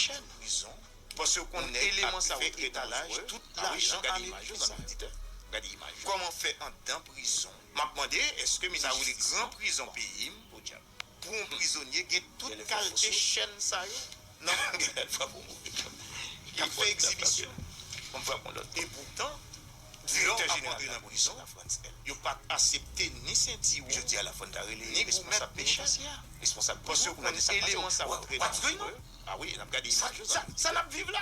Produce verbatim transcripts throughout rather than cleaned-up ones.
chèn prizon. Paske w konn eleman sa yo trè danjere. Tout lajan ale nan prizon. Kòman fè anndan prizon? M ap mande, èske minis jistis lan, prizon peyi m, pou yon prizonye gen tout kalite chèn sa yo nan, k ap fè egzibisyon? E poutan, lè w ap antre nan prizon, yo pa t aksepte ni sentiwon, ni goumèt, ni chèn. Paske w konn eleman sa yo trè danjere. Sa n ap viv la.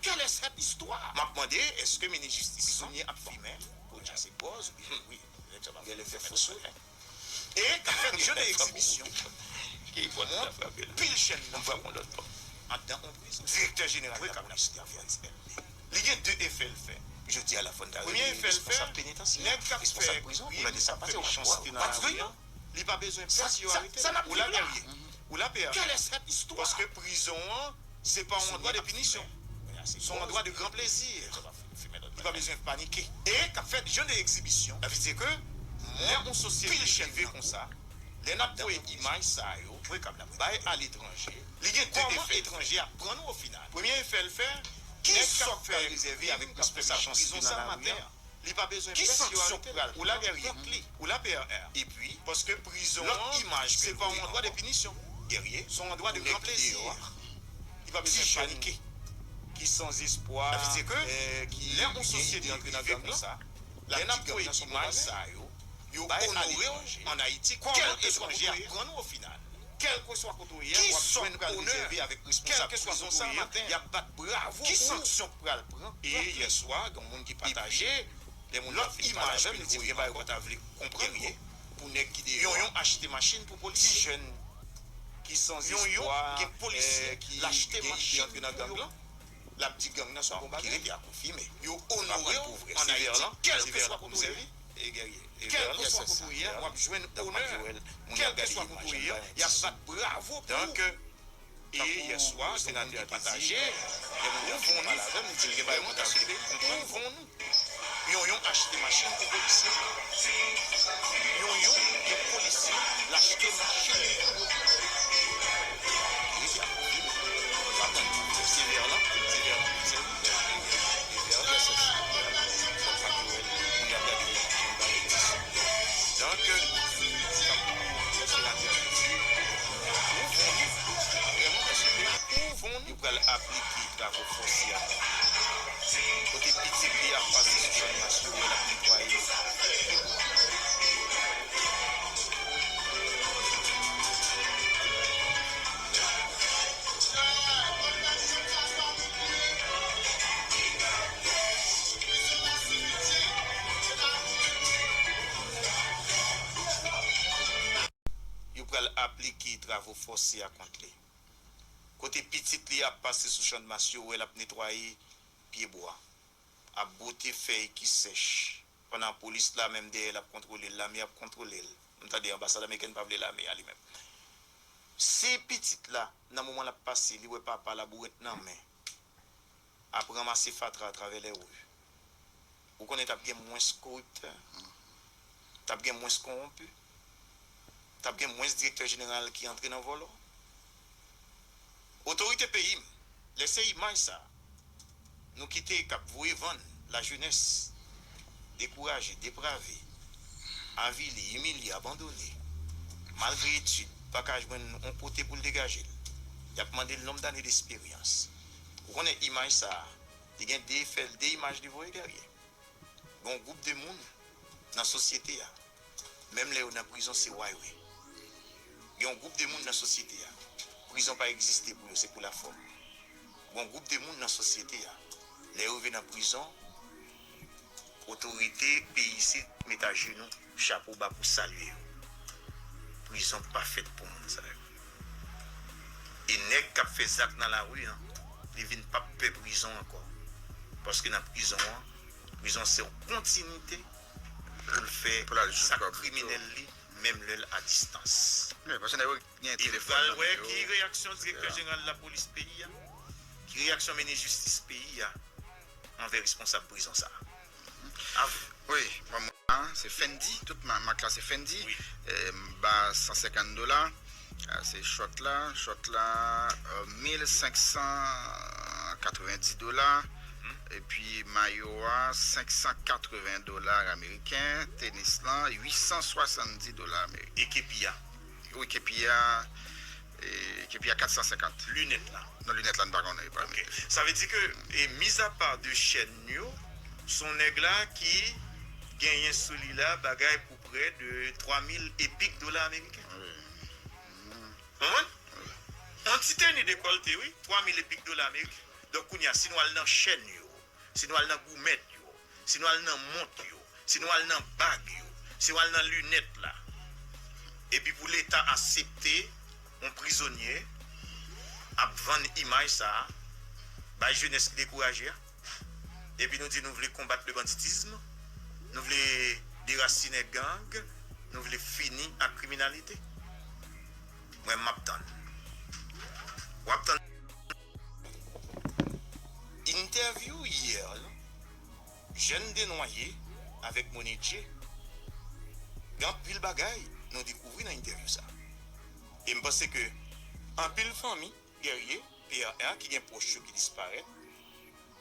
Quelle est cette histoire? M ap mande, èske minis jistis lan, prizonye ap fimen? Kounye a se pòz, wi, wi. Gen lè fè fo sou. E k ap fè jan de egzibisyon. Mont pil chèn nan anndan yon prizon. Direktè jeneral lapolis la, Frantz Elmé. Li gen de efè l fè. Premye efè l fè, nèg k ap fè krim, k ap fè mechanste nan lari a, li pa bezwen pè si yo arete l. Ou la, Guerrier? Ou la, P R R? Paske prizon an, se pa yon andwa de pinisyon. Se yon andwa de gran plezi. Li pa bezwen panike. E k ap fè jan de egzibisyon. Sa vle di ke lè yon sosyete rive konsa, lè n ap voye imaj sa yo bay aletranje, li gen de efè etranje ap pran nou ofinal. Premye efè l fè, nèg k ap fè krim, k ap fè mechanste nan lari a, li pa bezwen pè si yo arete l. Ou la, Guerrier? Ou la, P R R? Epi, paske prizon an, se pa yon andwa de pinisyon. Guerrier, se yon andwa de gran plezi. Li pa bezwen panike. Ki sanzespwa, ki lè yon sosyete rive konsa, lè n ap voye imaj sa yo, yo onore w ann Ayiti, kòman etranje ap pran nou ofinal. Kèlkeswa kote w ye a, w ap jwenn onè. Kèlkeswa kote w ye a, y ap bat bravo pou ou. Ki sanksyon k pral pran? E yèswa, gen moun ki pataje, lè moun nan fin pale avè m, li di m gen bagay ou pa ta vle konprann, pou nèg ki deyò a. Yonyon achte machin pou polisye. Ti jèn ki sanzespwa, ki gen ide antre nan gang lan, l ap di gang nan se yon bon bagay. Ki rete a konfime. Yo onore w ann Ayiti, kèlkeswa kote w ye. Kèlkeswa kote w ye a, w ap jwenn onè. Kèlkeswa kote w ye a, y ap bat bravo pou ou. E yèswa, gen moun ki pataje, gen moun ki fin pale avè m, li di l gen bagay pou ta vle konprann. Yonyon achte machin pou polisye. Yonyon gen polisye, l achte machin pou yo. Ki rete a konfime. W ap tann. Se Verlan, se Verlan, se Verlan. Donk, sa pou senatè a te di, ou vòlè, vrèman, paske ou vòlè. Yo pral aplike travo fòse a kont li. Kote pitit li ap pase sou Channmas, yo wè l ap netwaye. Yo pral aplike travo fòse a kont li. Kote pitit li ap pase sou Channmas, yo wè l ap netwaye pyebwa, ap bwote fèy ki sèch, pandan polis la menm dèyè l ap kontwole l, lame ap kontwole l. M tande anbasad amerikèn pa vle lame a li menm. Si pitit la, nan moman l ap pase, li wè papa l a bourèt nan men, ap ranmase fatra atravè lè ri, ou konnen t ap gen mwens koriptè, t ap gen mwens kowonpi, t ap gen mwens direktè jeneral ki antre nan vòlò. Otorite peyi m, lè se imaj sa a nou kite k ap voye vann lajenès, dekouraje, deprave, avili, imilye, abandone, malgre etid, pa ka jwenn yon kote pou l degaje l. Y ap mande l nonb dane desperyans. Ou konnen imaj sa a, li gen de efè, de imaj li voye, Guerrier. Gen yon gwoup de moun nan sosyete a, menm lè yo nan prizon, se wa yo ye. Gen yon gwoup de moun nan sosyete a, prizon pa egziste pou yo, se pou lafòm. Gen yon gwoup de moun nan sosyete a, lè yo rive nan prizon, otorite peyi isit met ajenou, chapo ba pou salye yo. Prizon pa fèt pou moun sa yo. E nèg k ap fè zak nan lari an, li vin p ap pè prizon ankò. Paske nan prizon an, prizon se yon kontinite pou l fè zak kriminèl li, menm lè l a distans. Wi, paske nèg yo gen telefòn nan men yo. E nou pral wè ki reyaksyon direktè jeneral lapolis peyi a, ki reyaksyon minis jistis peyi a anvè responsab prizon sa a. Wi, bon, mwen, se Fendi, tout ma-, mak la se Fendi. Wi. Eh, m ba san senkant dola. Ah, se chòt la. Chòt la, euh, mil senk san katrevenndis dola. Epi mayo a, senk san katreven dola ameriken. Tenis lan, uit san swasanndis dola ameriken. E kepi a? Wi, kepi a, e, kepi a kat san senkant. Linèt la? Non, linèt la, n pa konnen, pa. Ok. Sa vle di ke, e, mizapa de chèn yo, se yon nèg la ki genyen sou li la bagay pou prè de twa mil epik dola ameriken. Wi. Konprann? Yon ti teni dekòlte, wi, twa mil epik dola ameriken. Donk, kounye a, si nou al nan chèn yo, si nou al nan goumèt yo, si nou al nan mont yo, si nou al nan bag yo, si nou al nan linèt la, epi pou Leta aksepte yon prizonye ap vann imaj sa a, bay jenès ki dekouraje a, epi nou di nou vle konbat le banditisme, nou vle derasinen gang, nou vle fini ak kriminalite. Mwen, m ap tann. W ap tann. Entèvyou yè lan, jèn Denwaye avèk Monie Dje. Gen anpil bagay nou dekouvri nan entèvyou sa. E m panse ke anpil fanmi Guerrier, P R R, ki gen pwòch yo ki disparèt,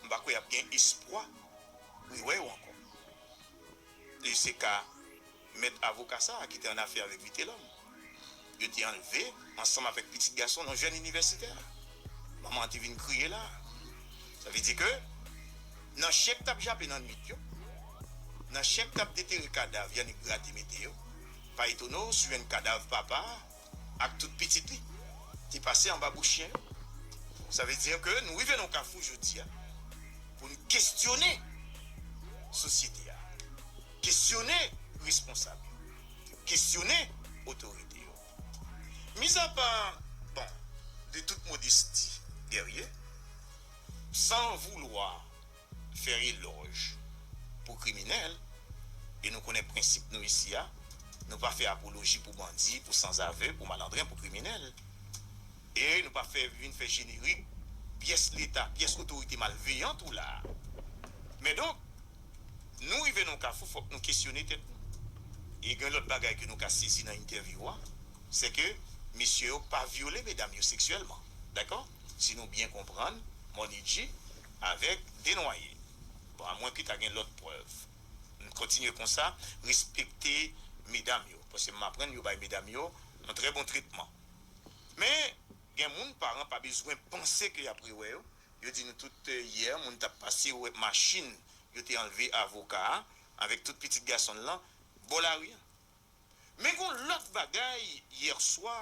m pa kwè y ap gen espwa rewè yo ankò. E se ka mèt avoka sa a ki te an afè avèk Vitelhomme. Yo te anlve ansanm avèk pitit gason l, yon jèn inivèsitè. Manman an te vin kriye la. Sa vle di ke nan chen k t ap jape nan nwit yo, nan chen k t ap detere kadav Yannick Graté mete yo, pa etone w si w jwenn kadav papa a ak tout pitit li te pase anba bouch chen yo. Sa vle di ke nou rive nan yon kafou jodi a pou n kesyone sosyete a, kesyone responsab yo, kesyone otorite yo. Mizapa, bon, de tout modesti, Guerrier, san voulwa fè elòj pou kriminèl, e nou konnen prensip nou isi a, nou pa fè apoloji pou bandi, pou sanzave, pou malandren, pou kriminèl. E nou pa fè vin fè jenerik pyès Leta, pyès otorite malveyan tou la a. Men donk, nou rive nan yon kafou, fòk nou kesyone tèt nou. E gen lòt bagay ke nou ka sezi nan entèvyou a, se ke mesye yo pa vyole medam yo seksyèlman. Dakò? Si nou byen konprann, Monie Dje avèk Denwaye. Bon, amwenke ta gen lòt prèv. N kontinye konsa, respekte medam yo. Paske m aprann yo bay medam yo yon trè bon tretman. Men, gen moun, paran pa bezwen panse ke y ap rewè yo. Yo di nou tout, eh, yè, moun t ap pase, yo wè machin yo te anlve avoka a avèk tout pitit gason l lan bò lari a. Men gon lòt bagay yè swa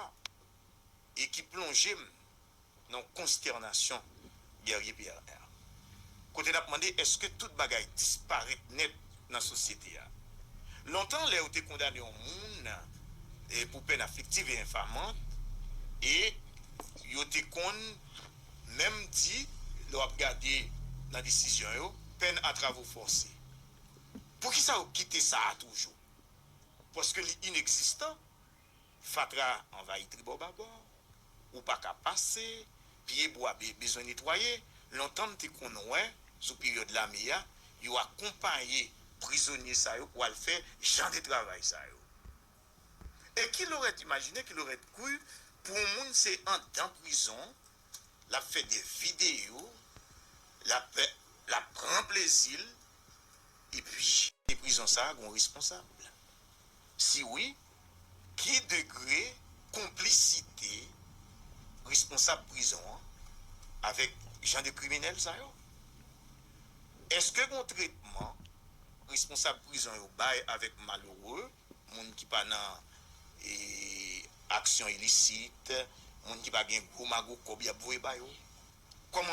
e ki plonje m nan yon konstènasyon, Guerrier P R R. Kote n ap mande èske tout bagay disparèt nèt nan sosyete a. Lontan, lè yo te kondane yon moun, e, pou pèn afliktiv e enfamant, e yo te konn menm di, lè w ap gade nan desizyon yo, pèn a travo fòse. Poukisa yo kite sa a toujou? Paske li inegzistan. Fatra anvayi tribò babò, ou pa ka pase, pye bwa be-, bezwen netwaye. Lontan m te konn wè, sou peryòd lame a, yo akonpaye prizonye sa yo pou al fè jan de travay sa yo. E qui l'aurait imaginé, qui l'aurait cru, pou yon moun se anndan prizon, l ap fè de videyo, l ap, l ap pran plezi l, epi de prizon sa a gon responsab. Si wi, ki degre konplisite responsab prizon an avèk jan de kriminèl sa yo? Èske gon tretman responsab prizon yo bay avèk malere, moun ki pa nan, e, aksyon ilisit, moun ki pa gen gwo mago kòb y ap voye ba yo? Kòman